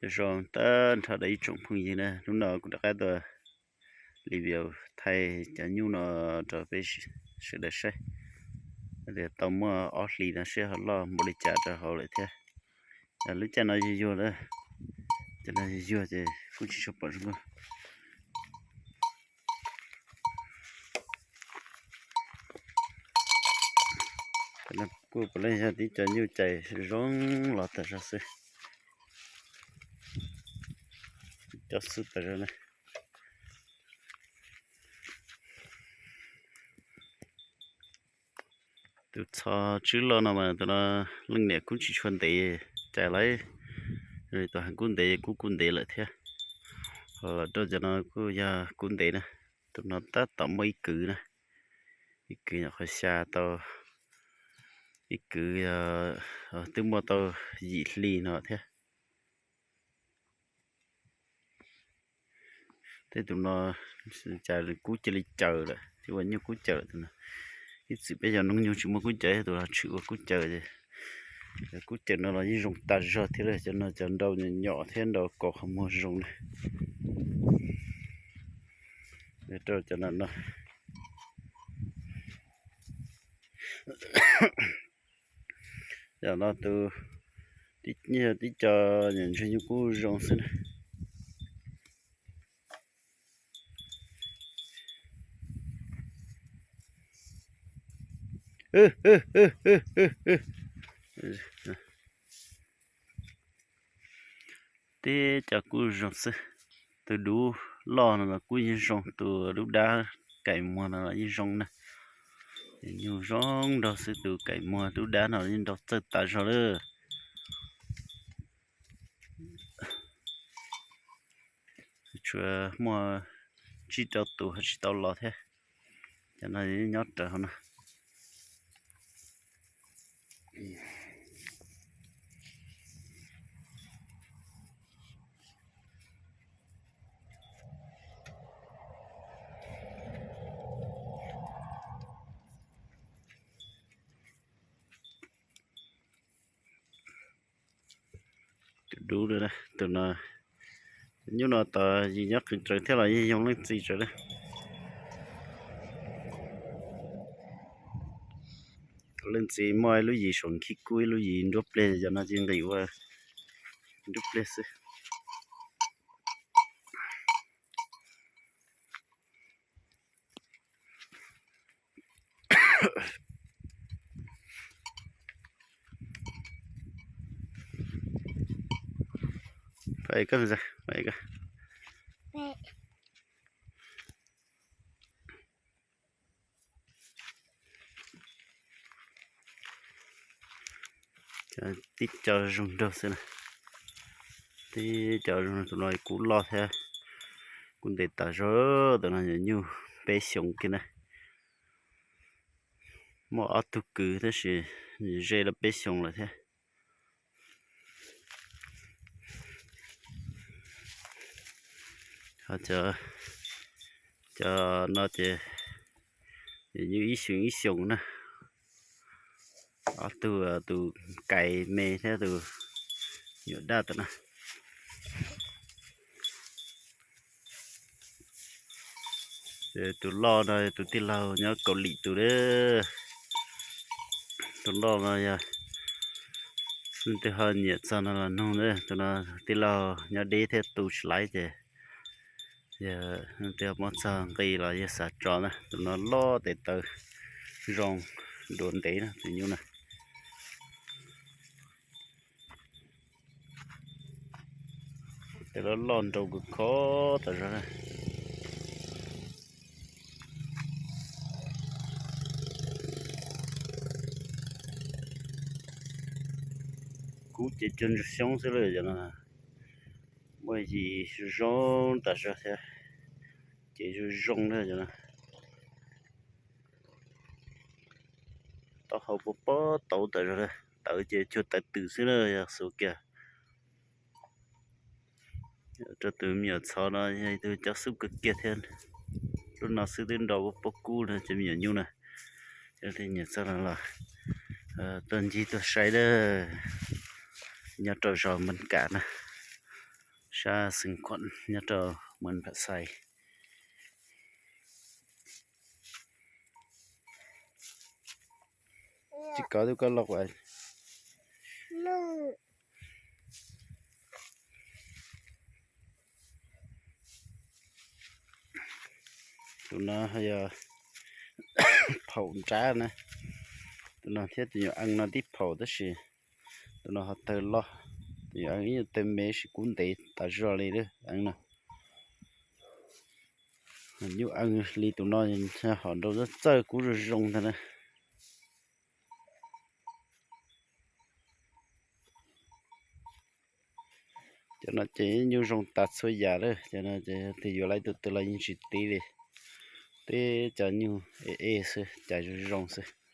Zoo tag nrho rau ib tsoom phooj ywg na, hnub no kuv rov qab tuaj review thaij cov nyuj no rau peb sawv daws saib tias tau muaj ob hlis no seb ho loj npaum li cas rau hauv lawm thiab. Lub caij no yuag yuag lawm, cov no yuag yuag ces kuj tsis tshua pom zoo nkauj. Kuj puav leej yog tib co nyuj cais zoo los tag zog xwb, cov xwb tag zog na. Tus txho tswb loj no mas tus no leej niam kuj tsis tshua ntev cais lawm, tus heev kuj ntev kuj kuj ntev lawm thiab. Ho los rau cov no kuj yog kuj ntev na. Tus no tab tom muaj ib kwv na, ib kwv nyuam qhuav xya tau, ib kwv twb muaj tau yim hli no thiab. Tej tus no cas kub cia li caws lawm thiab, ua nyuj kub caws lawm tus no. Ib txwm peb cov noob nyuj tsis muaj kub caws, tus no tshwm ua kub caws. Kub caws no los yeej zoo tas zog thiab, cov no cov nrau nyom nyom thiab nrau kaus qhov muag zoo na. Rau cov no no, yog no tus, tib co nyuam ntsuag nyuj kub zoo xwb na. Tib co kub zoo xwb. Tus dub loj no los kuj yeej zoo, tus dub dab kaim muag no los yeej zoo na. Nyuj zoo nraug xwb, tus kaim muag dub dab no yeej nrau txawj tas zog lawm. Tsuas muaj tsib rau tus ho tsis tau los thiab. Cov no nyob raws hauv no. Tus dub, tus no, nyuj no tos yim nyob qees raws thiab los yeej yoog leej txiv raws na. Leej txiv muaj ib lub yim saum khib kub, ib lub yim nruab pleg, cov no ces nqis ua nruab pleg xwb. Tib co zoo nraug xwb na. Tib co zoo, tus no kuj loj thiab, kuj ntev tas zog, tus no yog nyuj peb xyoos kiag na. Muaj ob tug kwv tab sis ze los peb xyoos lawm thiab. Ho cov no ces yog nyuj ib xyoos ib xyoos na. Ob tug, tus kais me thiab tus nyuam daj tom no. Tus loj no tus tij laug nyob Kaus Lim tus. Tus loj no yog leej twg ho nyiam txog no los nug, tus no tij laug nyob deb thiab tu tsis laiv ces yog leej twg muab txog nqi los yog xav tso na. Tus no loj tes taw zoo, duav ntev na tus nyuj na. Tes loj loj nrau kawg khov tas zog. Kub ces cuag ntsuag xyoob xwb lawm, cov no muaj yim zoo tas zog thiab, ces zoo zoo na cov no. Taub hau pob pob tauv tas zog, tawv ces cuag tawv twm xwb na, yog xuv kiag. Rau tus me nyuam txho no yog tus cov xub kawg kiag thiab, lub no xwb twb nrau pob kub na cov me nyuam nyuj na. Yog leej twg nyiam txog no los tuaj ncig tuaj saib na, nyob rau zos Npas Kam na. Rab xeev khuam nyob rau Muas Pham Xais. Tsis kov tub koj loj as. Tus no yog phaum nrab na. Tus no thiab tus nyuam ees no tib phaum tab sis tus no ho tawg loj. Tus nyuam ees ib nyuag tawg me tab sis kub ntev tas zog li lawm ees no. Nyuj ees li tus no hom nrau txawj kub zoo zoo ntag na. Cov no ces nyuj zoo tas txhua yam lawm, cov no ces tus yuav lawm tus twg los yeej tsis tiv li. Teb cov nyuj es es xwb, cas zoo zoo xwb.